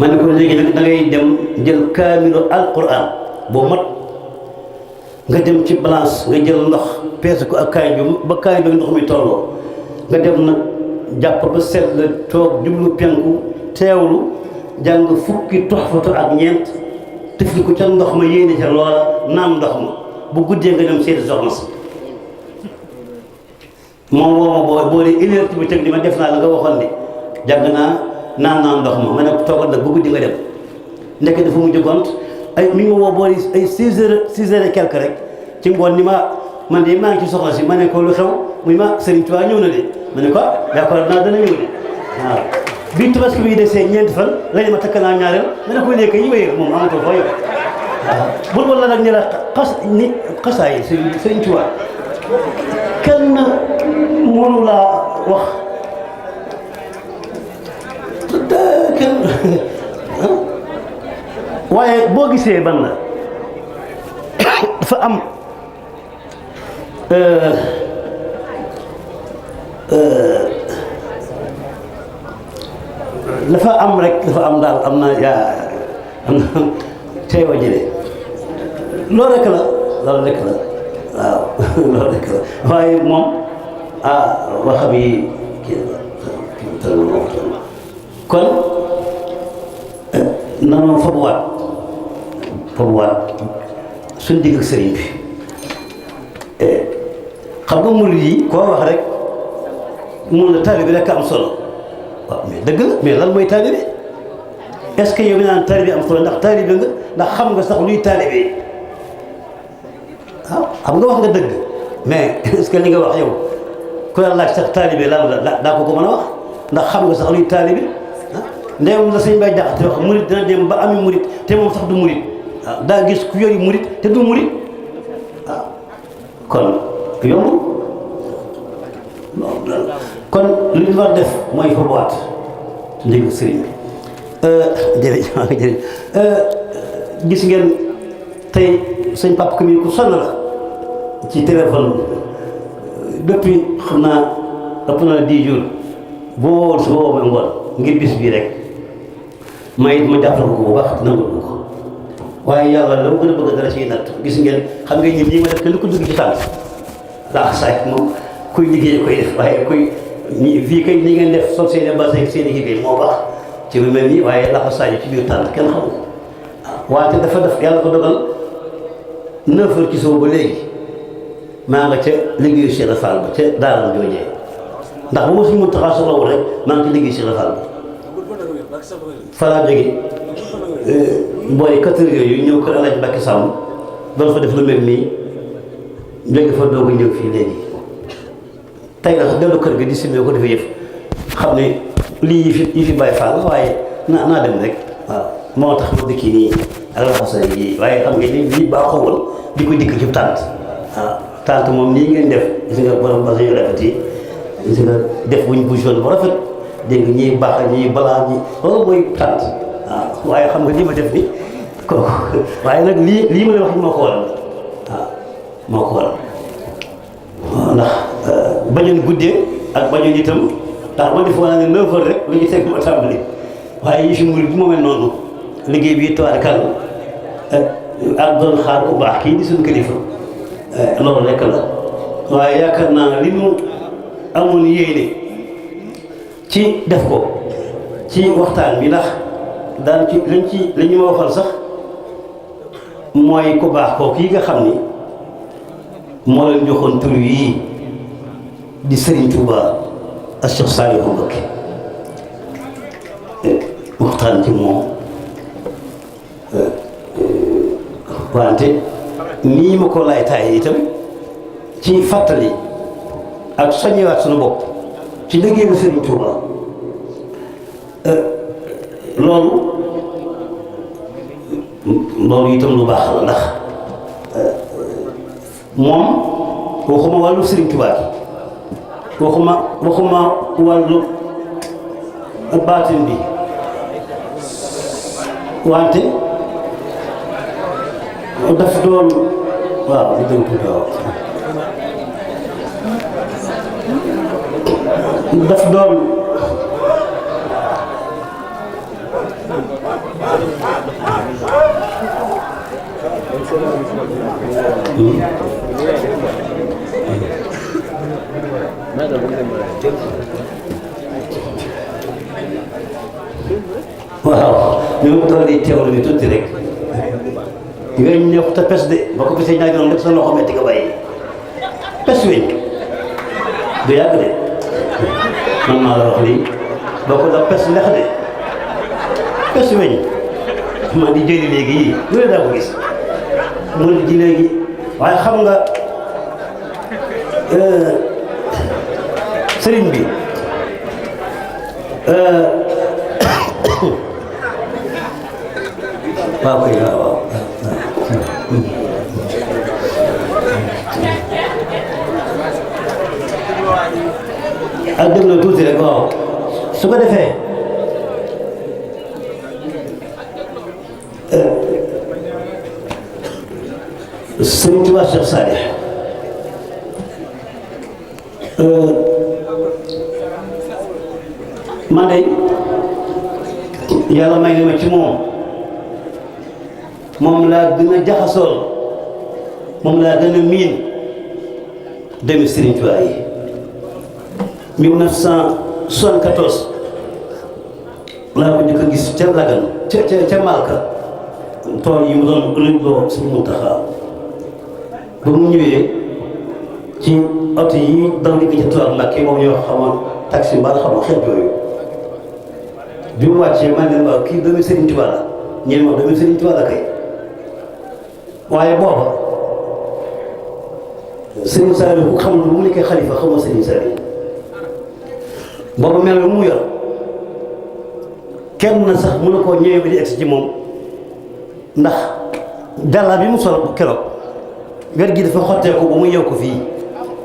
ma ne ko léegi nag da ngay dem jël kaamilu alquran boo mat nga dem ci balance nga jël ndox peese ko ak kaay bi ba kaay bi ndox mi tolloo nga dem nag jàpp ba set la toog jublu penku teewlu jàng fukki toxfatu ak ñeent tëfli ko ca ndox ma yéene ca loola naan ndox ma bu guddee nga dem seeti soxna si moom woo ma boo dee une heure bi teg di ma def naa la nga waxoon ne jàng naan ndox ma ne ko toogal nag bu guddi nga dem ndekk dafa mujj gont ay mi ngi ma woo boori ay 6 heures et quelque rek ci ngoon ni ma man de maa ngi ci soxna si ma ne ko lu xew muy ma Serigne Touba ñëw na de ma ne ko d'accord naa dana ñëw de waaw bi tabaski bi desee ñeenti fan la ma takk naa ñaareel ma ne ko léegi yi wéy moom amatul foo yow waaw bul wala nag ñu la xasaay Serigne Touba kenn mënu laa wax kenn waaye boo gisee ban la dafa am dafa am daal am na teewa jële loolu rek la waaw loolu rek la waaye moom waxam yi kon nanoo fabuwaat suñ digg ak sëriñ bi xam nga murid yi koo wax rek mun la taalibe bi rek am solo waaw mais dëgg la mais lan mooy taalibe est-ce que yow mi naan taalibe am solo ndax taalibe nga ndax xam nga sax luy taalibe waaw xam nga wax nga dëgg mais est-ce que li nga wax yow ku la laaj sax taalibe lan la daa ko mën a wax ndax xam nga sax luy taalibe ndéem la sëñ Bay Jaxate wax murit dina dem ba ami murit te moom sax du murit waaw daa gis ku yori murit te du murit waaw kon yomb kon li ñu war def mooy fa boîte ndégg sëriñ bi jërëjëf gis ngeen tey sëñ Papa Kami ku sonn la ci téléphone depuis xam naa ëpp na 10 jours boo wowoon su woo ma ngoon ngir bis bii rek may it ma jàppale ko bu baax nangul ko waaye yàlla la mu gën a bëgg dara ciy natt gis ngeen xam nga ñi ma def kenn ku dugg ci tànk laax saay moom kuy liggéey koy def waaye fii kay ni ngeen def sol seen bassin seen i liggéey moo baax ci lu mel nii waaye laxa saay ci biir tànk kenn xamul waate dafa def yàlla ko dogal 9 heures ci suba ba léegi maa nga ca liggéeyu Cheikh Fall ba ca daaram joojee ndax bu ma suñu mën taxaa soxlawul rek maa ngi ci liggéey Cheikh Fall ba fa laa jógee booy 4 heures yooyu ñëw kër Alaaji Mbàkke Sàmm doon fa def lu mel nii jóge fa doog a ñëw fii léegi tey la sax dellu kër gi di simee ko defee yëf xam ne lii yi fi bàyyi Fall waaye naa dem rek waaw moo tax ma dëkki nii ak laxasa yi waaye xam nga ni lii baaxoowal di ko dikk ci tànt waaw tànt moom nii ngeen def gis nga borom basa yu rafet yi gis nga def wuñ bu jaune bu rafet dégg nga ñii baax ñii balaa ñi loolu mooy tànt waaw waaye xam nga li ma def ni kooku waaye nag lii ma la wax moo ko waral waaw moo ko waral waaw ndax bañoon guddee ak bañoon itam ndax ma defoon naa ne 9 heures rek lu ñu teg ma tàmbali waaye yi fi murid bi moomee noonu liggéey bi tawaarkal ak doon xaar ku baax kii di suñu kilifa loolu rekk la waaye yaakaar naa li ñu amoon yéene ci def ko ci waxtaan bi ndax daan ci li ñu ma waxal sax mooy ku baax kooku yi nga xam ni moo leen joxoon tur yii di Serigne Touba ak Cheikh Saliou Mbacké waxtaan ci moom wante nii ma ko lay taay itam ci fàttali ak soññewaat suñu bopp ci liggéeyu Serigne Touba loolu itam lu baax la ndax moom waxuma wàllu Serigne Touba gi waxuma wàllu baatin bi wante daf doon waaw li dënk waaw daf doon waaw ñu doon di teewlu bi tuuti rek weñ neexut a pes de boo ko pesee ñaari yoon rek sa loxo metti nga bàyyi pes weñ du yàgg de man maa la wax lii boo ko da pes lex de pes weñ man di jëli léegi yii lu ne daa ko gis mu ji léegi waaye xam nga sëriñ bi waaw kay waaw ak déglu tuuti rek waaw su ko defee Sëriñ Tuubaa Cheikh Saalih man de yàlla may na ma ci moom laa gën a jaxasool moom laa gën a miin demi Sëriñ Tuubaa yi 1974 laa ko njëkk a gis ca Lagan ca Malka tool yi mu doon loo Sëriñ Muntaxa ba mu ñëwee ci oto yi daw di ca Tuubaa Mbàkke moom ñoo xamoon taxi mbaa xamoon xeet yooyu bi mu wàccee man leen waaw kii doomi Sëriñ Tuubaa la ñeen moom doomi Sëriñ Tuubaa la kay waaye booba Sëriñ Saliou ku xam lu mu nekkee xalifa xamoo Sëriñ Saliou booba mel na mu yor kenn na sax mën na koo ñëwee ba di egsi ci moom ndax jàllaa bi mu sol keroog wet gi dafa xottee ko ba mu yew ko fii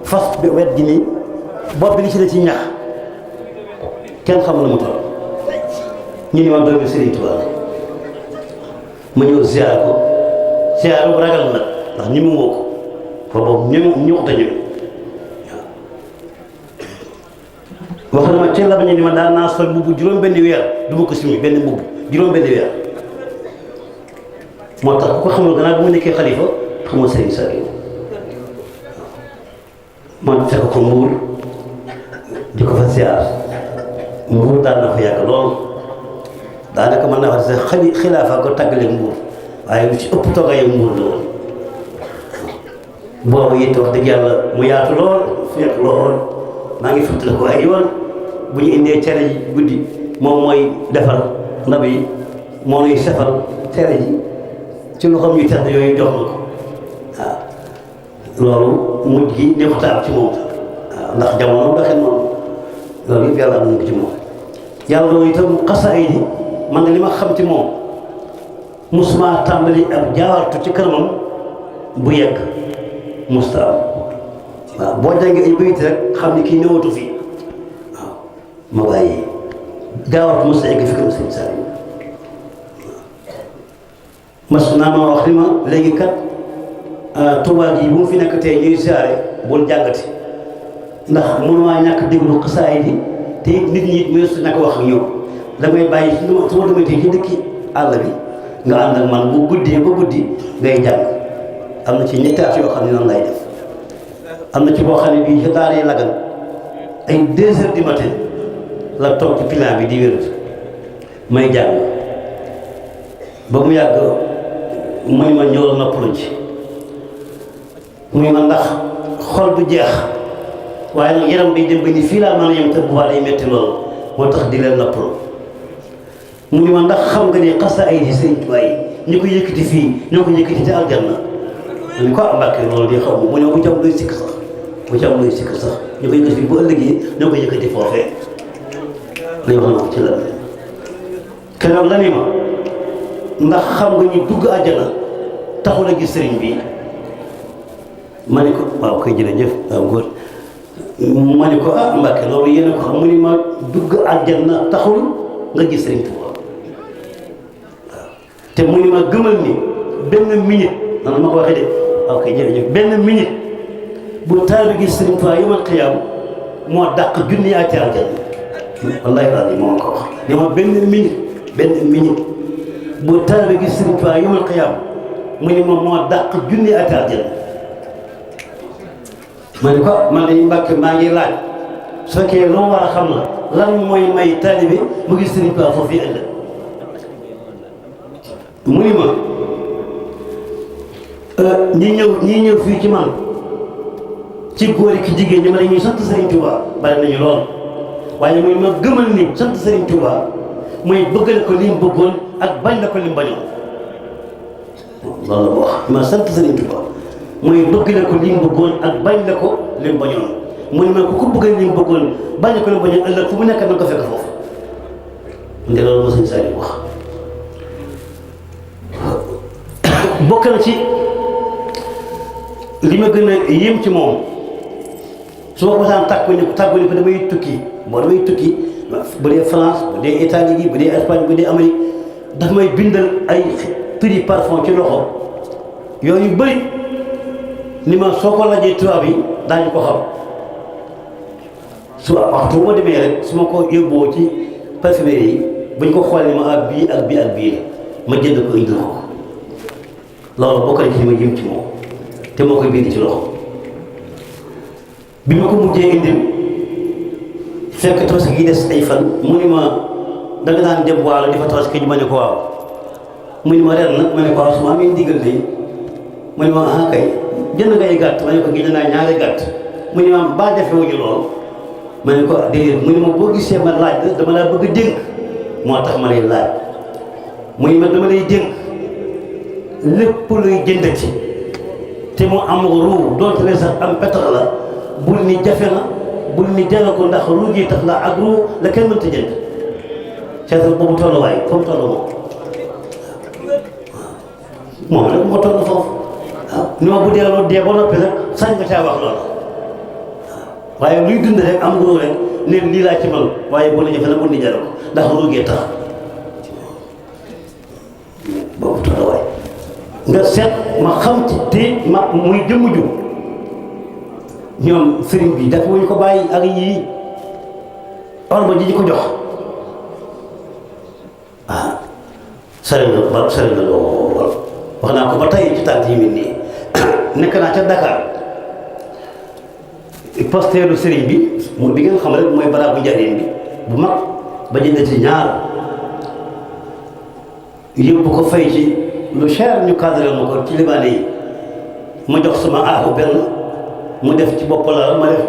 fas wet gi nii bopp bi li ci la ci ñax kenn xamul na mu toll ñu ni ma doomi Sëriñ Tuubaa ma ñëw ziar ko ziar bu ragal nag ndax ñi mu woo ko fa boobu ñu ko ñëw wax na ma ci la bañu ni ma daan naa sol mbubb juróom-benni weer du ma ko simi benn mbubb juróom-benni weer moo tax ku ko xamul gannaaw bu mu nekkee xalifa xamoo Sëriñ Saliou man fekk ko Mbuur di ko fa ziar Mbuur daan na fa yàgg lool daanaka mën naa wax sax xilaafa ko tàggaleeg Mbuur waaye lu ci ëpp toogaayam Mbuur la woon boobu it wax dëgg yàlla mu yaatu lool fekk lool maa ngi fàttali ko ay yoon bu ñu indee cere ji guddi moom mooy defar ndab yi moo nuy sefal cere ji ci loxoom yu tedd yooyu jox na ko waaw loolu mujj gi neexutaal ci moom waaw ndax jamono doxee noonu loolu yëpp yàlla am na ko ci moom yàlla loolu itam xasaay yi man na li ma xam ci moom musuma tàmbali ab jaawartu ci kanamam bu yegg musta am waaw boo jàngee ay bayit rek xam ni kii newatu fii waaw ma bàyyi jaawartu musta egg fi kanam Sëriñ Saliou mas naa ma wax ni ma léegi kat Tuubaa gi bu mu fi nekk tey ñuy siyaare bul jàngati ndax mënumaa ñàkk déglu xasaay yi te nit ñi it mënees ñàkk wax ak ñoom damay bàyyi su ma demee tey ci dëkki àll bi nga ànd ak man bu guddee ba guddi ngay jàng am na ci ñetti at yoo xam ne noonu lay def am na ci boo xam ne bii ci daaree Lagan ay 2 heures du matin la toog ci pilan bi di wér may jàng ba mu yàgg muy ma ñëwal noppaluñ ci muy ma ndax xol du jeex waaye nag yaram day dem ba ni fii laa mën a yem te bu baax day metti loolu moo tax di leen noppalu mu ni ma ndax xam nga ni xasaay yi Sëriñ Tuubaa yi ñu ko yëkkati fii ñoo ko yëkkati ci aljanna ñu ko am Mbàkke loolu di xaw ma mu ne bu jam luy sikk sax bu jam luy sikk sax ñu ko yëkkati fii bu ëllëgee ñoo ko yëkkati foofee lay wax na ko ci la keroog la ni ma ndax xam nga ñu dugg àjjana taxul a gis sëriñ bi ma ne ko waaw koy jërëjëf waaw góor ma ne ko ah Mbàkke loolu yéen a ko xam mu ni ma dugg àjjana taxul nga gis sëriñ Tuubaa waaw te mu ni ma gëmal ni benn minute nan ma ko waxee de waaw koy jërëjëf benn minute bu taal bi gis sëriñ Tuubaa yomal xiyaam moo dàq junni at ci àjjana wallahi raadi moo ko wax ne ma benn minute benn minute bu taalibe gis Sëriñ Tuubaa yawmal qiyaam mu ne moom moo dàq junni at àjjana. ma ne ko man dañuy Mbàkke maa ngi laaj su fekkee loo war a xam la lan mooy may taalibe mu gis Sëriñ Tuubaa foofu yi ëllëg mu ni ma ñi ñëw fii ci man ci góor yi ki jigéen ñi ma dañuy sant Sëriñ Tuubaa bari nañu lool waaye muy ma gëmal ni sant Sëriñ Tuubaa mooy bëggal ko li mu bëggoon ak bañ la ko li mu bañoon loolu la wax ma sant Sëriñ Tuubaa mooy bëgg la ko li mu bëggoon ak bañ la ko li mu bañoon mu ne ma ku ko bëggal li mu bëggoon bañ la ko li mu bañoon ëllëg fu mu nekk na ko fekk foofu nde loolu ma sëñ Saliou wax bokk na ci li ma gën a yéem ci moom su ma ko daan tàggu ni ko damay tukki bu dee France bu dee Italie gi bu dee Espagne bu dee Amérique daf may bindal ay prix parfum ci loxo yooyu bëri ni ma soo ko lajee tubaab yi daañu ko xam su waxtu bu ma demee rek su ma ko yóbboo ci parfumerie yi buñ ko xoolee ma ak bii ak bii ak bii la ma jënd ko indil ko loolu bokk na ci li ma yëm ci moom te moo koy bind ci loxo bi ma ko mujjee indil fekk tabaski gi des ay fan mu ni ma danga daan dem waalo di fa tabaski ji ma ne ko waaw mu ni ma ren nag ma ne ko waaw su ma amee ndigal de mu ni ma ah kay jënd ngay gàtt ma ne ko jënd naa ñaari gàtt mu ni ma baa defewuñu lool ma ne ko déedéet mu ni ma boo gisee ma laaj la dama laa bëgg a dénk moo tax ma lay laaj mu ni ma dama lay dénk lépp luy jëndati te mu am ruu doonte ne sax am pétrole la bul ni jafe na bul ni jafe ko ndax ruu gi tax la ak ruu la kenn mënta jënd seetal boobu tolluwaay fa mu toll moom rek moo toll foofu waaw ni ma bu dee loolu dee ba noppi rek sañ nga caa wax loolu waaye luy dund rek am ruu rek ne lii laa ci man waaye boo la jafe na bul ni jafe ko ndax ruu gi tax boobu tolluwaay nga seet ma xam ci te ma muy jëmm ju ñoom sëriñ bi daf wuñu ko bàyyi ak yii orma ji ñu ko jox ah sëriñ la lool wax naa ko ba tey ci tànt yi mel nii nekk naa ca Dakar posteelu sëriñ bi moom bi ngeen xam rek mooy baraabu njariñ bi bu mag ba jënd ci ñaar yóbbu ko fay ci lu cher ñu cadré ma ko ci libaane yi ma jox sama aaxu benn mu def ci bopp la ma def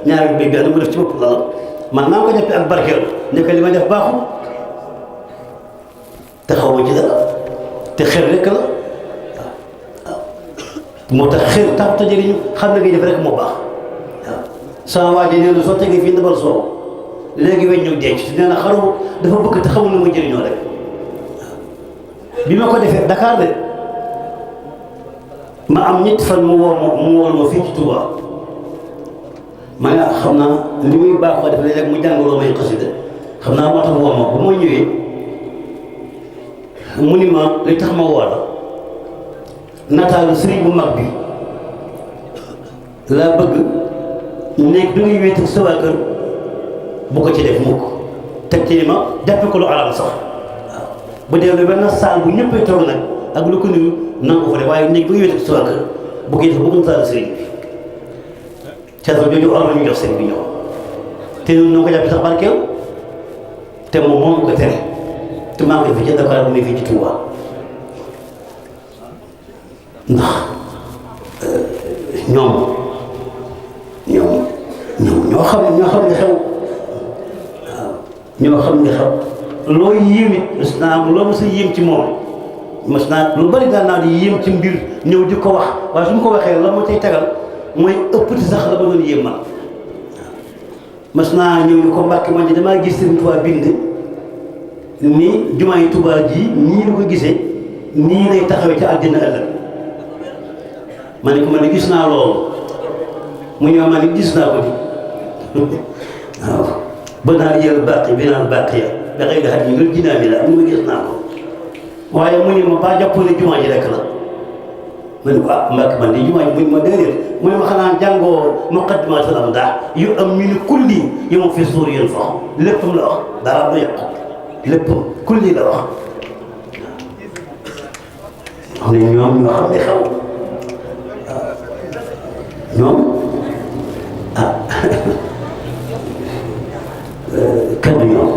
ñaari bi benn mu def ci bopp la man naa ko jàppee ak barkeel nekk li ma def baaxul te xaw ma ci dara te xel rek la waaw moo tax xel tax ta jëriñu xam ne ngay def rek moo baax waaw sama waa ji nee na soo tegee fii ndabal soow léegi weñ ñu denc te nee na xaru dafa bëgg te xamul ne ma jëriñoo rek bi ma ko defee Dakar de ma am ñetti fan mu woo ma fii ci Touba ma ne xam naa li muy baaxoo def léeg-léeg mu jàngaloo may xasida xam naa moo tax woo ma bu ma ñëwee mu ni ma li tax ma woo la nataalu sëriñ bu mag bi laa bëgg nekk du ngay wéetu sa waa kër bu ko ci def mukk teg ci ni ma jàppe ko lu alam sax bu dee lu benn saal bu ñëppay toog nag ak lu ko nuyu nangu ko de waaye néeg bu ngi wéete si waa kër bu ko bu ko saal sëriñ bi caasa jooju or la ñu jox sëriñ bi ñëw te ñun ñoo ko jàpp sax barkeel te moom moo ko tere te maa ngi koy fi ci Dakar bu muy fii ci Touba ndax ñoom ñoo xam ne xew waaw ñoo xam ne xew loo yéem it mas naa am loo mos a yéem ci moom mas naa lu bari daan naa di yéem ci mbir ñëw di ko wax waaye su ma ko waxee la ma cay tegal mooy ëppati sax la ma doon yéem man mas naa ñëw ni ko Mbàkke man di damaa gis Sëriñ Tuubaa bind ni jumaa yi Tuubaa ji nii la ko gisee nii lay taxawee ci àddina ëllëg ma ne ko man gis naa loolu mu ñëw ma ne gis naa ko di waaw ba naa yël bàqi bi naan bàq ya ba xëy na xat yi ngir jinaa mi la mu ma gis naa ko waaye mu ne ma ba jàpp ne jumaa ji rek la ma ne ko ah Mbàkke man di jumaa ji mu ne ma déedéet mu ne ma xanaa jàngoo muqaddimatul amdah yu am ñu ni kulli yi ma fi suur yéen fa léppam la wax dara du yàqu lépp kulli la wax xam ne ñoom ñoo xam ne xaw ñoom kenn du ñoom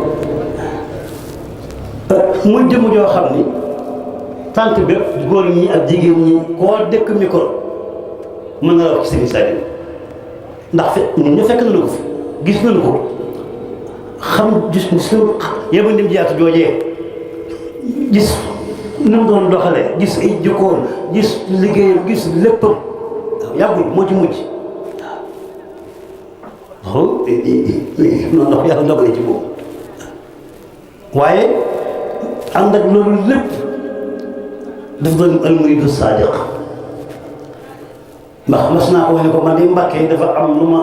muy jëmm joo xam ni tant bépp góor ñi ak jigéen ñi koo dëkk micro mën na la wax ci Serigne Saliou ndax ñun ñu fekk nañu ko fi gis nañu ko xam gis suñu yéba ndim jiyaatu joojee gis nu mu doon doxalee gis ay jikkoom gis liggéeyam gis léppam yàggul moo ci mujj waaw noonu ndax yàlla dogale ci boobu waaye ànd ak loolu lépp daf doon almuridu saadiq ndax mas naa ko wax ne ko man de Mbàkke dafa am lu ma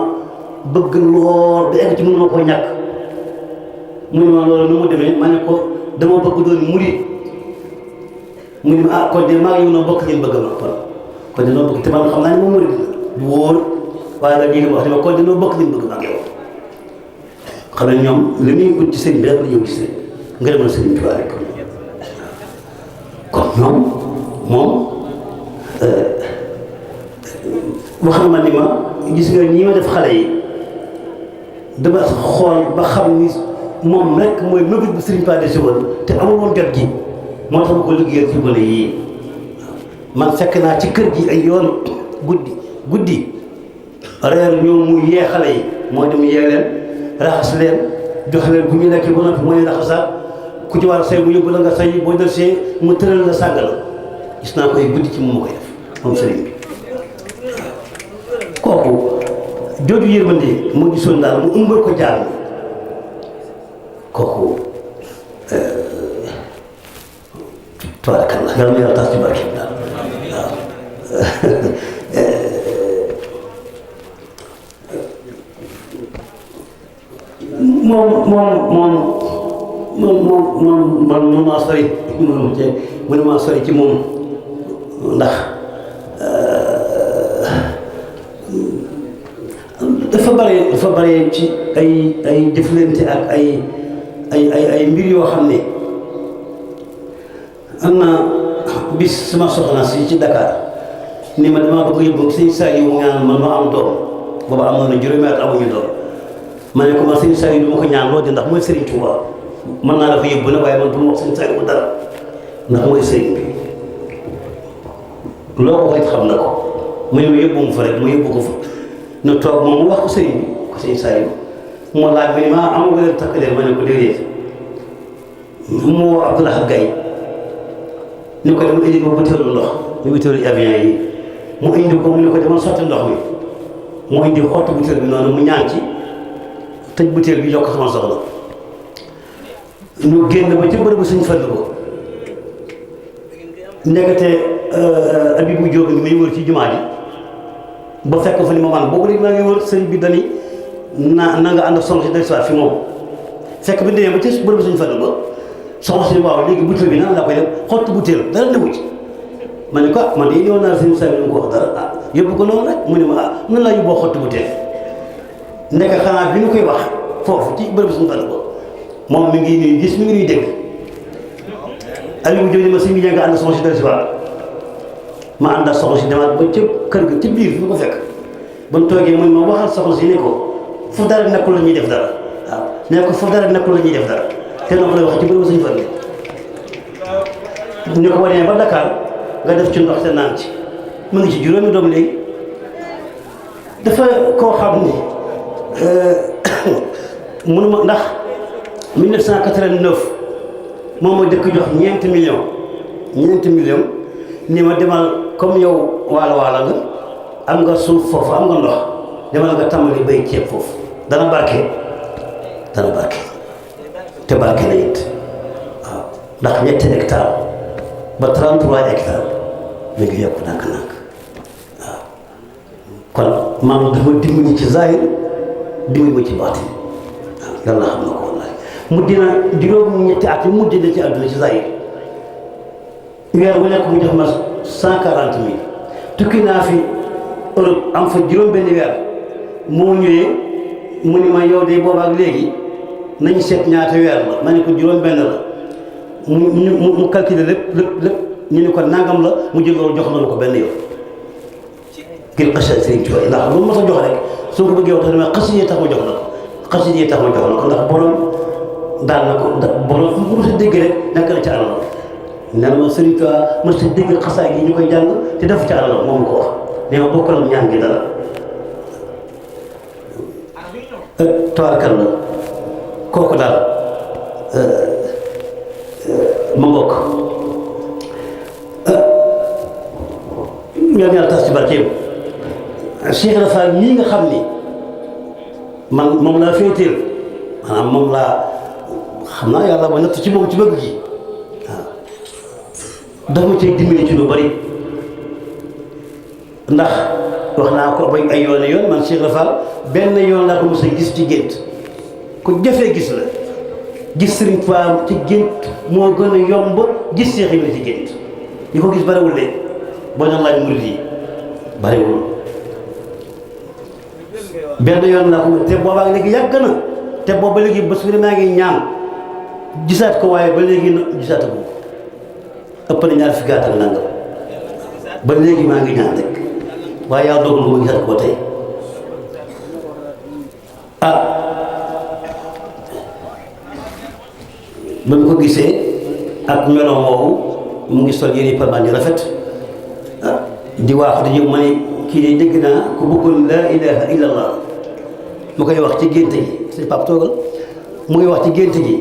bëgg lool ba egg ci mënu ma koo ñàkk mu ne ma loolu nu mu demee ma ne ko dama bëgg doon murid mu ne ma kon de maa ngi noo bokk leen bëgg ma kon de noo bëgg te man xam naa ne moom murid la du wóor waaye nag lii la wax ne ma kon de noo bokk leen bëgg ma ak yow xam ne ñoom li muy ut ci sëriñ bi rek la ñëw ci sëriñ nga demal sëriñ Tuubaa rek kon ñoom moom wax na ma ni ma gis nga ñi ma def xale yi dama xool ba xam ni moom rek mooy mëbët bu sëriñ Tuubaa desi woon te amul woon jot gi moo tax ma ko liggéeyal ci gone yii man fekk naa ci kër gi ay yoon guddi reer ñoom mu yee xale yi moo dem yee leen raxas leen jox leen bu ñu lekk ba noppi mooy raxasaat ku ci war a say mu yóbbu la nga say boo del see mu tëral la sàng la gis naa koy guddi ci moom ma koy def moom sëriñ bi kooku jooju yërmande mu gisoon daal mu ëmbal ko jaar kooku tabarakallah yàlla na yàlla tax ci barke daal waaw moom man maa sori mënuma sori ci moom ndax dafa bare ci ay jëflante ak ay mbir yoo xam ne am na bis sama soxna si ci Dakar ni ma damaa bëgg yóbbu sëñ Saliou mu ñaan man ma am doom booba am na juróomi at amuñu doom ma ne ko man sëñ Saliou du ma ko ñaan loo di ndax mooy Serigne Touba mën naa la fa yóbbu nag waaye man bu ma wax sëñ Saliou bu dara ndax mooy Serigne bi loo ko koy xam na ko mu ne ma yóbbu mu fa rek ma yóbbu ko fa ñu toog moom mu wax ko Serigne bi ko sëñ Saliou moo laaj ma ni ma am nga leen takk leen ma ne ko déedéet mu woo Abdoulaye Gaye ni ko dama indi ko butéelu ndox ñu butéelu avion yi mu indi ko mu ne ko demal sotti ndox mi mu indi xottu butéel bi noonu mu ñaan ci tëj butéel bi yokk sama soxla ñu génn ba ci bërëbu suñu fàll ko ndekete Abibu Jóob ngi may wër ci jumaa ji ba fekk fa ni ma man boobu léegi maa ngi wër sëñ bi dani na nga ànd ak soxna si del soit fi moom fekk bi demee ba ci bërëbu suñu fàll ba soxna si waaw léegi butéel bi nan laa koy def xottu butéel dara newu ci ma ne ko man de ñëw naa sëñ Saliou ko wax dara yóbbu ko noonu rek mu ne ma nan laa yóbboo xottu butéel nekk xanaa bi ñu koy wax foofu ci bërëb suñu fàll ko moom mi ngi nuy gis mi ngi nuy dégg Aliou Diop ma si mi nga ànd soxna si del si waat ma ànd ak soxna si demaat ba ca kër ga ci biir fi ko fekk ba mu toogee muy ma waxal soxna si ne ko fu dara nekkul la ñuy def dara waaw ne ko fu dara nekkul la ñuy def dara te noo ko lay wax ci bërëb suñu fàll ñu ko wanee ba Dakar nga def ci ndox te naan ci mu ngi ci juróomi doom léegi dafa koo xam ni mënuma ndax 1989 moom ma dëkk jox ñeenti million ni ma demal comme yow waala nga am nga suuf foofu am nga ndox demal nga tàmbali bay ceeb foofu dana barke te barke na it waaw ndax ñetti hectare ba 33 hectares mi ngi yokk nànk-nànk waaw kon maam dafa dimbali ci zahir dimbali ma ci baatin waaw yàlla xam na ko wallahi mu dina juróom ñetti at yi mu dina ci àdduna ci zahir weer bu nekk mu jox ma 140 000 tukki naa fi Europe am fa juróom benn weer moo ñëwee mu ni ma yow de boobaak léegi nañu seet ñaata weer la ma ne ko juróom-benn la mu calculer lépp ñu ne ko nangam la mu jël loolu jox na ko benn yoon ngir xasida Sëriñ Tuubaa ndax lu ma sa jox rek soo ko bëggee wax dama xasida tax ma jox la ko xasida tax ma jox la ko ndax borom daan na ko borom fu mu sa dégg rek nekk na ci àllam nee na ma Sëriñ Tuubaa ma sa dégg xasaay gi ñu koy jàng te def ci àllam moom ko wax nee ma bokkal ak ñaan gi dara tawarkal la kooku daal ma mbokk ñoom yàlla tas ci barkeem Cheikh Ibra Fall ñii nga xam ni man moom laa féeteel maanaam moom laa xam naa yàlla ma natt ci moom ci bëgg gi waaw dafa ma cay dimbali ci lu bari ndax wax naa ko ba ay yoon man Cheikh Ibra Fall benn yoon laa ko mos a gis ci gént ku jafee gis la gis Sëriñ Tuubaa ci gént moo gën a yomb gis Cheikh Ibra ci gént ñi ko gis bariwul de boo doon laaj murid yi bariwul benn yoon laa ko te boobaa léegi yàgg na te booba léegi bés bu ne maa ngi ñaan gisaat ko waaye ba léegi gisaat ko ëpp na ñaar fukki at ak nangam ba léegi maa ngi ñaan rek waaye yàlla dogal ma gisaat ko ba tey ba mu ko gisee ak meloom woowu mu ngi sol yére parman yu rafet di waax di ñëw ma ne kii de dégg naa ku bëggoon laa ilaha illallah mu koy wax ci gént gi sëñ Pape toogal mu ngi wax ci gént gi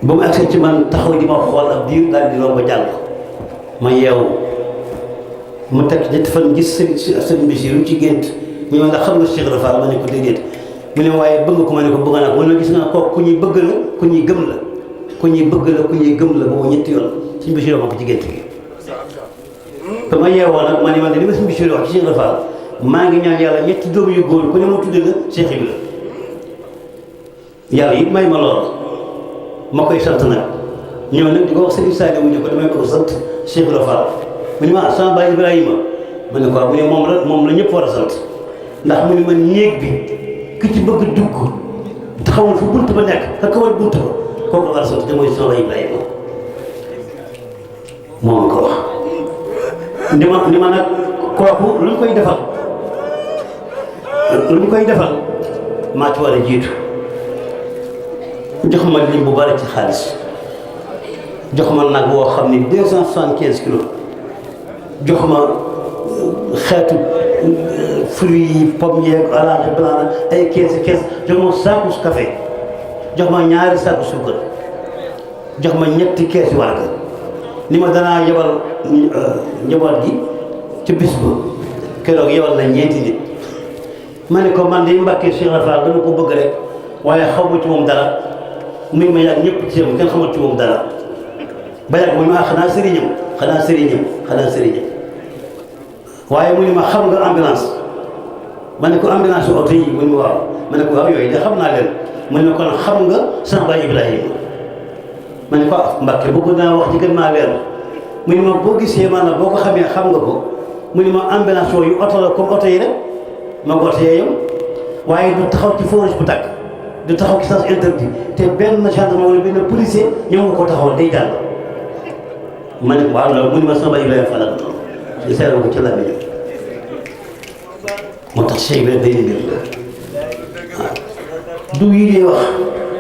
ba mu agsi ci man taxaw di ma xool ab diir daal di romb jàll ma yeewu mu teg ñetti fan gis sëñ Basiru ci gént mu ñëw ndax xam nga Cheikh Ibra Fall ma ne ko déedéet mu ne waaye bëgg ko ma ne ko bëgg naa ko mu ne gis naa kooku ku ñuy bëgg la ku ñuy gëm la ku ñuy bëgg la ku ñuy gëm la boobu ñetti yoon sëñ Basiru ma ko ci gént gi ba ma yeewoo nag ma ne man de li ma sëñ Basiru wax ci Cheikh Ibra Fall maa ngi ñaan yàlla ñetti doom yu góor ku ne ma tudde la Cheikh Ibra yàlla it may ma lool ma koy sant nag ñëw nag di ko wax Sëriñ Saliou mu ne ko damay ko sant Cheikh Ibra Fall mu ne ma sama baay Ibrahima ma ne ko mu ne moom la ñëpp war a sant ndax mu ne ma néeg bi ki ci bëgg dugg taxawul fu bunt ba nekk ka kawal bunt ba kooku la war a sant te mooy sama baay Ibrahima moo ma ko wax ni ma nag kooku lu ñu koy defal maa ci war a jiitu jox ma lim bu bari ci xaalis jox ma nag woo xam ni 275 kilos jox ma xeetu fruits yi pomme yeeg orange blanc ay kees jox ma saaku café jox ma ñaari saaku suukar jox ma ñetti kees yu warga ni ma danaa yebal njaboot gi ci bis ba keroog yebal na ñeenti nit ma ne ko man de Mbàkke Cheikh Ibra Fall dama ko bëgg rek waaye xaw ma ci moom dara muy ma yàgg ñëpp ci yam kenn xamul ci moom dara ba yàgg mu ne ma xanaa sëriñam waaye mu ne ma xam nga ambulance ma ne ko ambulance oto yi mu ne ma waaw ma ne ko waaw yooyu de xam naa leen mu ne ma kon xam nga sama baay Ibrahima ma ne ko Mbàkke bëgg naa wax ci gën maa leer mu ne ma boo gisee maanaam boo ko xamee xam nga ko mu ne ma ambulance yooyu oto la comme oto yi rek ma ko oto yee waaye du taxaw ci forage bu tàkk du taxaw ci sens interdit te benn gendarme wala benn policier ñëw nga ko taxawal day jàll ma ne ko waaw loolu mu ne ma sama baay Ibrahima Fall ak noonu di seetlu ko ci la bi moo tax Cheikh Ibrahima day mbir la waaw du yi dee wax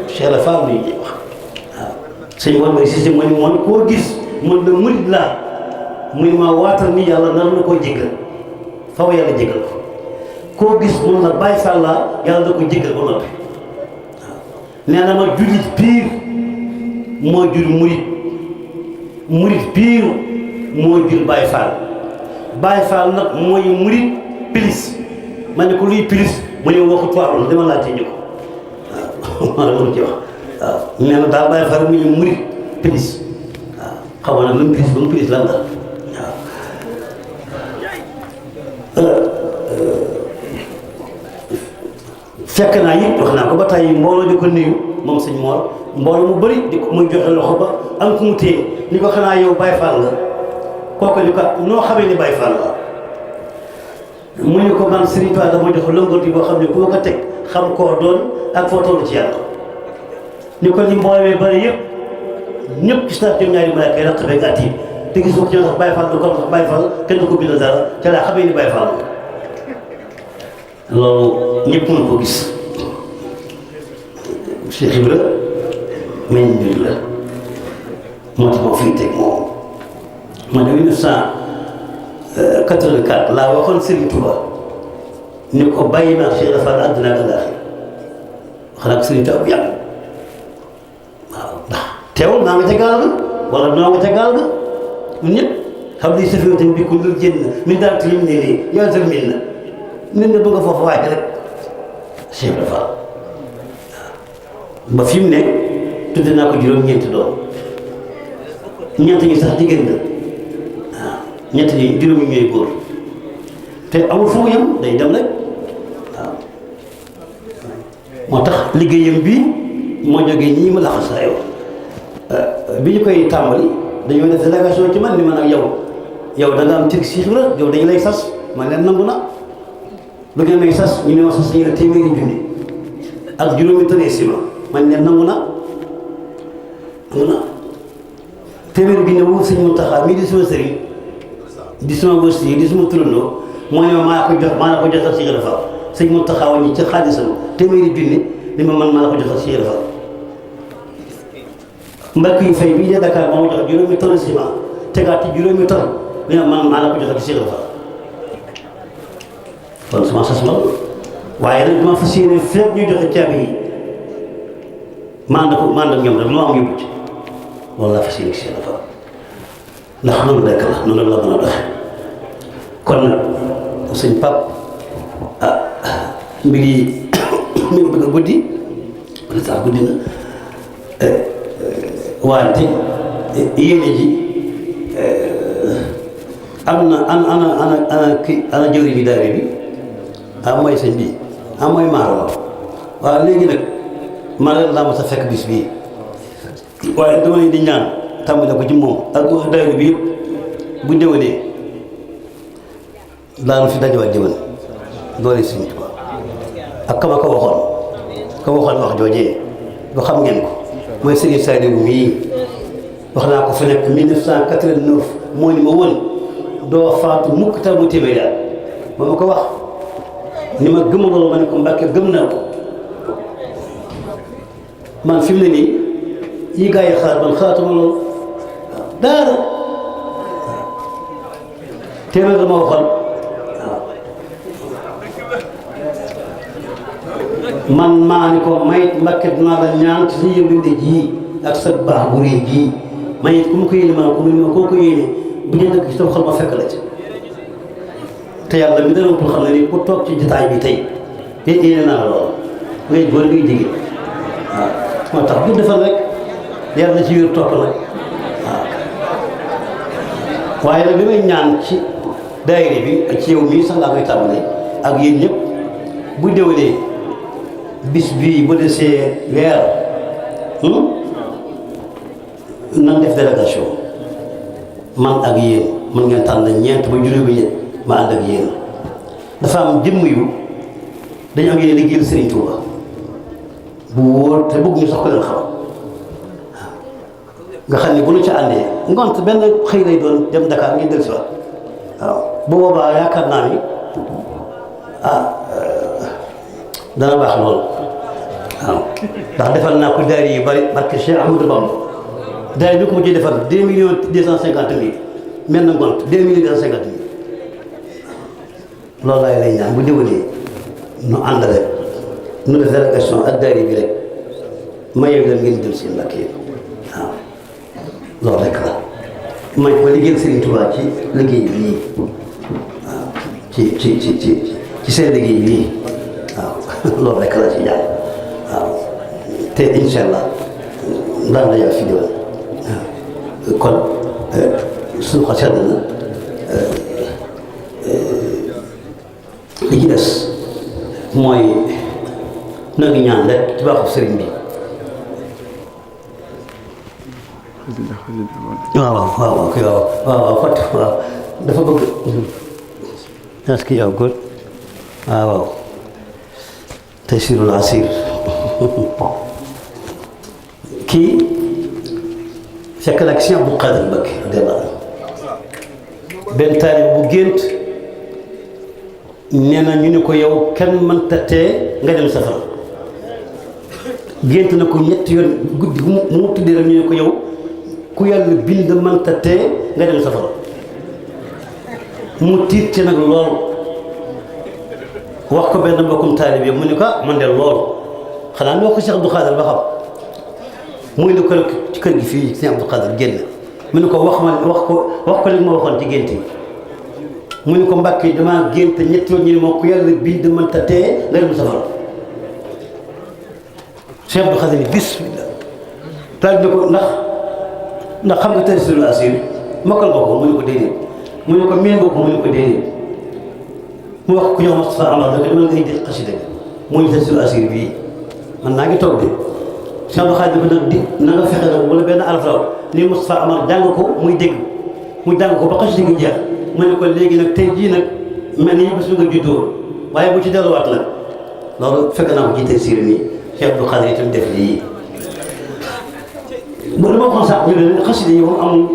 Cheikh Ibra Fall yi dee wax waaw sëñ Mor Mbaye Cissé ma ni moom koo gis mën na murid laa muy ma waatal ni yàlla nar na koo jéggal faw yàlla jéggal ko koo gis mën na Baay Fall laa yàlla da ko jéggal ba noppi waaw nee na ma jullit piir moo jur murid piir moo jur Baay Fall Baay Fall nag mooy murid pilis ma ne ko luy pilis mu ne waxu tubaab la dama laajte ñu ko waaw maa la ci wax waaw nee na daal Baay Fall mu ñu murid pilis waaw xam nga nag lu mu pilis ba mu pilis lan la waaw fekk naa it wax naa ko ba tey mbooloo di ko nuyu moom sëñ Mor mbooloo mu bëri di ko muy joxe loxo ba am ku mu téye ni ko xanaa yow Baay Fall la kooku ni ko noo xamee ni Baay Fall la mu ne ko man Serigne Touba dama jox lëngoti boo xam ne ku ma ko teg xam koo doon ak foo toll ci yàlla ni ko li mbooloo bari yëpp ñëpp gis naa ñoom ñaari malaaka yi raq beeg at yi te gis nga ko ci sax Baye Fall du ko sax Baye Fall kenn du ko bind dara te laa xamee ni Baye Fall loolu ñëpp mën ko gis Cheikh Ibra meñ mbir la moo tax moo fiy teg moom man de 1984 laa waxoon Serigne Touba ni ko bàyyi naa Cheikh Ibra Fall àddina ak àllaaxira wax naa ko Serigne Touba bu yàgg waaw ndax teewul naa nga ca gaal ga wala noo nga ca gaal ga ñun ñëpp xam li safiyatan bi ku dul génn min daal ti lim ne nii yaatal min na nit na bëgg a foofu waaye rek Cheikh Ibra Fall ba fi mu ne tudde naa ko juróom-ñeenti doom ñeent ñi sax jigéen la waaw ñett ñi juróomi ñooy góor te amul fu mu yem day dem rek waaw moo tax liggéeyam bii moo jógee ñii ma laxasaayoo bi ñu koy tàmbali dañoo def délégation ci man ni man ak yow da nga am tig Cheikh Ibra yow dañu lay sas man leen nangu na lu ngeen may sas ñu ne ma sas ñu ne téeméeri junni ak juróomi tonne ciment man leen nangu na téeméeri bi ne wu sëñ Mountakha mii di suma sëriñ di suma wërsëg di suma turandoo moo ne maa la ko joxal Cheikh Ibra Fall sëñ Mountakha wàññi ci xaalisam téeméeri junni li ma man maa la ko joxal Cheikh Ibra Fall mbakk yu fay bii de Dakar moo ma jox juróomi tonne ciment tegaat ci juróomi tonne li ma man maa la ko joxal Cheikh Ibra Fall kon sama sas la waaye nag dama fas yéene fépp ñuy joxe caabi yi mànd ak ñoom rek lu ma am yóbbu ci loolu laa fas yéene Cheikh Ibra Fall ndax noonu rekk la noonu la mën a doxe kon nag sëñ Pape mbir yi mi ngi bëgg a guddi wala sax guddi na wante yéene ji am na ana jëwriñ bi daare bi mooy sëñ bi mooy maaro waaw léegi nag maa laa ma sa fekk bis bii waaye dama leen di ñaan tàmbale ko ci moom ak daayira bi yëpp bu déwénee daanu fi dajewaat déwén doole Sëriñ Tuubaa ak kama ko waxoon wax joojee lu xam ngeen ko mooy Sëriñ Saliou mii wax naa ko fi nekk 1989 moo ni ma woon doo faatu mukk ta mu téeméeri at ba ma ko wax ni ma gëm loolu ma ne ko Mbàkke gëm naa ko man fi mu ne nii yi gaa yi xaar man xaatuma loolu waaw daara téeméer la ma waxoon waaw man maa ni ko mayit Mbàkke dinaa la ñaan ci sa yëwinde ji ak sa baax bu rëy ji mayit ku ma ko yéene ma koo ko yéene bu dee dëkk ci tam xol ma fekk la ci te yàlla mi dara pour xam ne ni ku toog ci jotaay bi tey yéene naa la lool ngay góor ngay jigéen waaw moo tax bu defal rek yàlla na ci wér topp nag waaw waaye nag li may ñaan ci daayira bi ak ci yow mii sax laa koy tàmbalee ak yéen ñëpp bu déwénee bis bii bu desee weer nan def délégation man ak yéen mën ngeen tànn ñeent ba juróomi ñett ma ànd ak yéen dafa am jëmm yu dañu am yéen liggéeyal Serigne Touba bu wóor te bëgg ñu sax ko leen xam nga xam ne bu ñu ca àndee ngont benn xëy lay doon dem Dakar ngir dellusi waat waaw bu boobaa yaakaar naa ni dana baax lool waaw ndax defal naa ko daari yu bari barke Cheikh Ahmadou Bamba daari bi ko mujjee defal 2,250,000 mel na ngont 2,250,000 loolu laay lay ñaan bu déwénee nu ànd rek nu def délégation ak daari bi rek ma yew leen ngeen jël seen mbàkk yi waaw loolu rek la may ko liggéeyal Serigne Touba ci liggéey bii waaw ci seen liggéey bii waaw loolu rek la ci ñaan waaw te incha allah daan la yàlla fi diwaan waaw kon suñu xol sedd na li ci des mooy na ngi ñaan rek ci baaxu sëriñ bi waaw fat waaw dafa bëgg est-ce que yow góor waaw Taysirul Asir kii fekk nag Sëñ Abdou Khadir Mbacké benn taalib bu gént nee na ñu ne ko yow kenn mënta tee nga dem safara gént na ko ñetti yoon guddi mu tuddee rek ñu ne ko yow ku yàlla bind mënta tee nga dem safara mu tiit ci nag lool wax ko benn mbokkum taalibe mu ne ko man de lool xanaa ñoo ko Cheikh Abdou Khadir ba xam muy ne ko ci kër gi fii Cheikh Abdou Khadir génn mu ne ko wax ko li ma waxoon ci gént yi mu ne ko Mbàkke damaa gént ñetti yoon ñu ne moo ku yàlla bind mënta tee nga dem safara Cheikh Abdou Khadir ni bismillah taal ne ko ndax xam nga Taysirul Asir mokkal nga ko mu ne ko déedéet mu ne ko miin nga ko mu ne ko déedéet mu wax ku ñëw Moustapha Amar da dama nga indi xasida mu ñu Taysirul Asir bii man naa ngi toog de Cheikh Abdou Khadir ko nag di na nga fexe nag wala benn alaf raw ni Moustapha Amar jàng ko muy dégg mu jàng ko ba xasida gi jeex mu ne ko léegi nag tey jii nag mel ni bés bi nga juddoo waaye bu ci delluwaat nag loolu fekk naa ko ci Taysir nii Cheikh Abdou Khadir itam def lii bu dama waxoon sax ñu ne xasida yi moom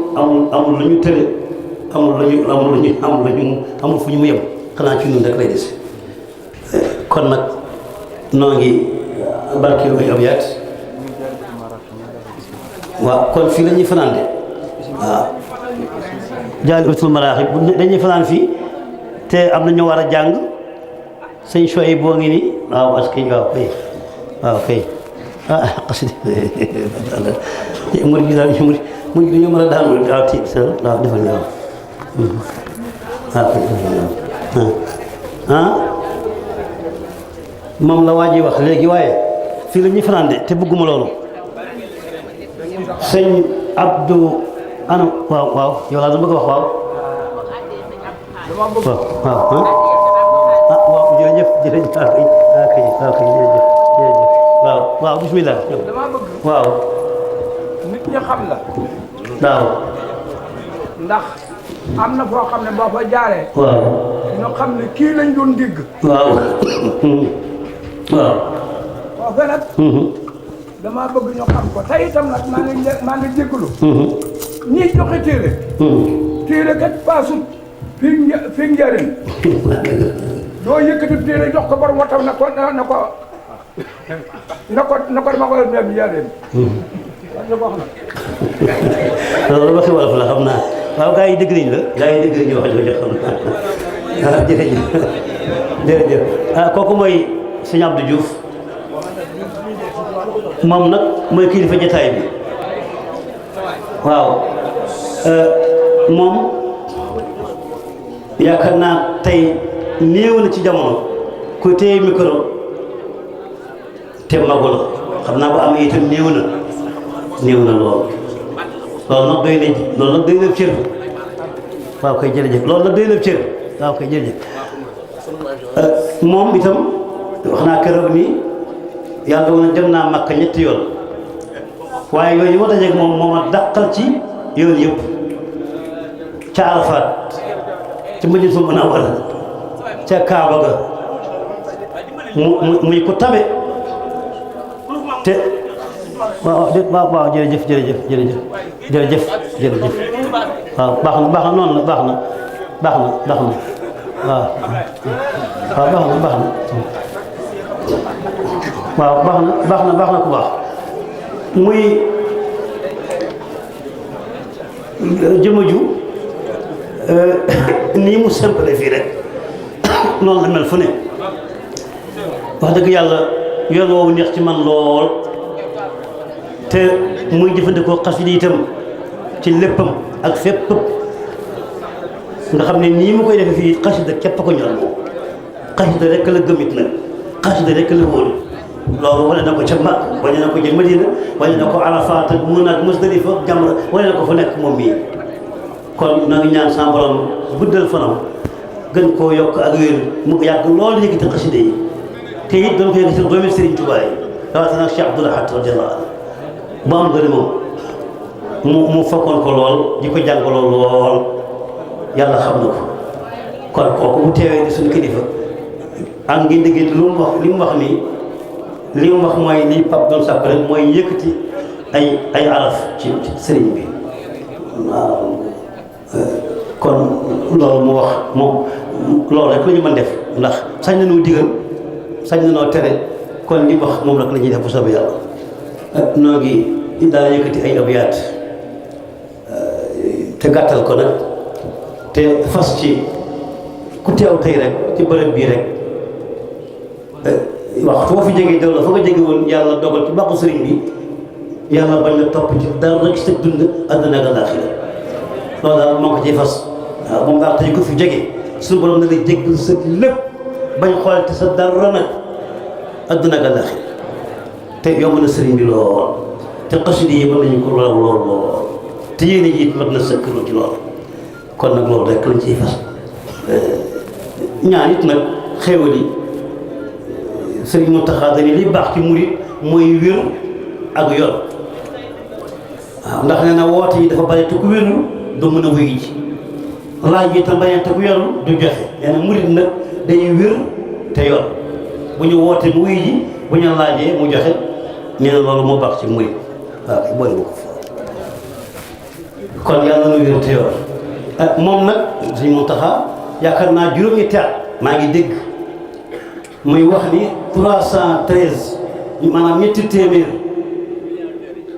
amul lu ñu tële amul fu ñu mu yem xanaa ci ñun rek lay des kon nag noo ngi barkeelu ay abyaat waaw kon fii la ñuy fanaan de waaw Jaalibatul Maraaxib dañuy fanaan fii te am na ñu war a jàng sëñ Choy boo ngi nii waaw askay waaw kay xasida murid gi daal murid gi dañoo mën a daanu waaw ti sa waaw defal nga waaw moom la waa ji wax léegi waaye fii la ñuy fanaan de te bëgguma loolu sëñ Abdou ana waaw yow laa dama bëgg wax waaw jërëjëf jërëjëf waaw bismillah dama bëgg waaw nit ñi xam la waaw ndax am na foo xam ne boo fa jaaree waaw ñu xam ne kii lañ doon dégg waaw waaw foofe nag dama bëgg ñu xam ko tey itam nag maa ngi jégalu ñiy joxe téere kat paasut fi njëriñ doo yëkkati téere jox ko borom watam na ko dama ko def njëriñ loolu waxi wolof la xam naa waaw gaa yi dégg nañ la gaa yi dégg nañ wax jooju xam naa waaw jërëjëf kooku mooy sëñ Abdou Diouf moom nag mooy kilifa jataay bi waaw moom yaakaar naa tey néew na ci jamono ku téye micro te magu la xam naa bu amee itam néew na lool loolu nag doy na cër waaw koy jërëjëf loolu nag doy na cër waaw koy jërëjëf moom itam wax naa keroog ni yàlla woon na dem naa Makka ñetti yoon waaye yoon yi ma dajeeg moom a dàqal ci yoon yëpp ca Arafat ca Madinatul Munawwara ca Kaaba ga muy ko tabe te waaw jërëjëf waaw baax na noonu la baax na waaw baax na ku baax muy jëma ju nii mu simple fii rek noonu la mel fu ne wax dëgg yàlla yoon woowu neex ci man lool te muy jëfandikoo xasida itam ci léppam ak fépp nga xam ne nii mu koy defee fii xasida képp ko ñor moom xasida rek la gëmit nag xasida rek la wóolu loolu wane na ko ca Makka wane na ko ca Madina wane na ko Arafat ak Muna ak Musdalifa ak Jamra wane na ko fa nekk moom mii kon na ngi ñaan sa borom guddal fanam gën koo yokk ak wér mu yàgg loolu yëkkati xasida yi te it doon ko yëkkati doomi Serigne Touba yi rawatina ak Cheikh Abdoul Ahad radiyallahu anhu bu am gën moom mu fokkoon ko lool di ko jàngaloo lool yàlla xam na ko kon kooku bu teewee di suñu kilifa ak ngi dégg li mu wax nii li mu wax mooy li Pape doon sàkk rek mooy yëkkati ay araf ci sëriñ bi waaw kon loolu mu wax moom loolu rek la ñu mën def ndax sañ na noo digal sañ na noo tere kon li wax moom rek la ñuy def bu soobee yàlla noo ngi daal yëkkati ay abiyaat te gàttal ko nag te fas ci ku teew tey rek ci bërëb bii rek wax foo fi jege daw la fa nga jege woon yàlla dogal ci bàqu sëriñ bi yàlla bañ la topp ci dara rek sa dund àdduna ak àllaaxira loolu daal moo ko ciy fas waaw moom daal tey ku fi jege suñu borom na la jéggal sa lépp bañ xool te sa dara nag àdduna ak àllaaxira te yomb na sëriñ bi lool te xasida yi mën nañu ko lool te yéene ji it mat na sëkkaloo ci lool kon nag loolu rek lañ ciy fas ñaan it nag xéewal yi sëriñ Mountakha dañu li baax ci murit mooy wér ak yor waaw ndax nee na woote yi dafa bari te ku wérul du mën a wuyu ji laaj yi tam bañ te ku yorul du joxe nee na murit nag dañuy wér te yor bu ñu wootee mu wuyu ji bu ñu laajee mu joxe nee na loolu moo baax ci murit waaw kay boole ko kon yàlla na wér te yor moom nag sëriñ Mountakha yaakaar naa juróomi at maa ngi dégg muy wax ni 313 maanaam ñetti téeméer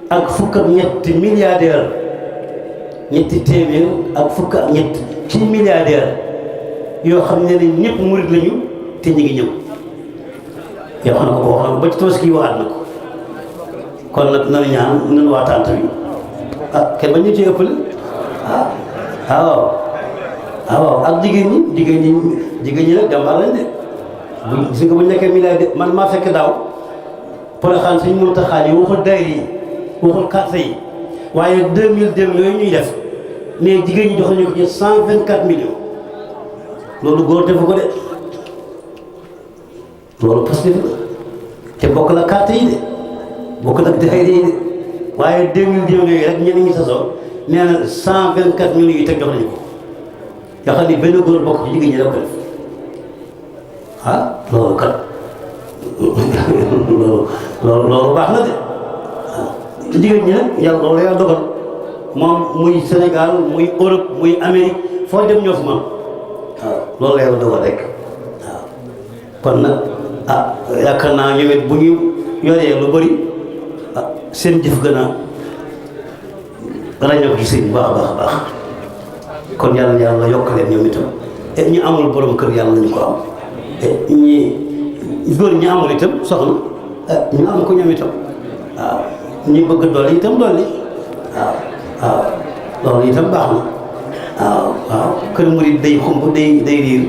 ak fukk ak ñetti milliardaire ñetti téeméer ak fukk ak ñett ci milliardaire yoo xam ne ñëpp murit lañu te ñu ngi ñëw yoo xam ne ko wax na ko ba ci Tabaski waxaat na ko kon nag nanu ñaan nanu waa tànt bi kenn bañ ñu ci ëppale waaw ak jigéen ñi nag jàmbaar lañ de gis nga bu ñu nekkee milliardaire man maa fekk daaw Porokhane suñ Mountakha yi waxul daayira yi waxul carte yi waaye 2002 yooyu ñuy def mais jigéen ñi jox nañu ko ci 124 millions loolu góor defu ko de loolu positif la te bokk la carte yi de bokk nag daayira yi de waaye 2002 yooyu rek ñenn ñi sasoo nee na 124 millions yi teg jox nañu ko yoo xam ni benn góor bokk ci jigéen ñi daf ko def loolu kat loolu baax na de waaw jigéen ñi nag yàlla loolu yàlla dogal moom muy Sénégal muy Europe muy Amérique foo dem ñoo fi moom waaw loolu yàlla dogal rek waaw kon nag yaakaar naa ñoom it bu ñu yoree lu bëri seen jëf gën a ràññoo ko ci sëñ bu baax a baax kon yàlla yokk leen ñoom itam ñu amul borom kër yàlla nañu ko am ñi góor ñi amul itam soxna ñu am ko ñoom itam waaw ñi bëgg dolli itam dolli waaw loolu itam baax na waaw kër murid day xumb day riir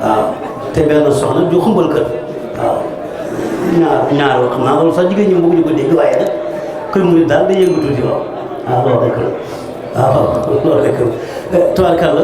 waaw te benn soxna du xumbal kër waaw ñaar xam naa loolu sax jigéen ñi bëgg ñu ko dégg waaye nag kër murid daal day yëngatu ci waaw loolu rek la waaw loolu rek tabarkalla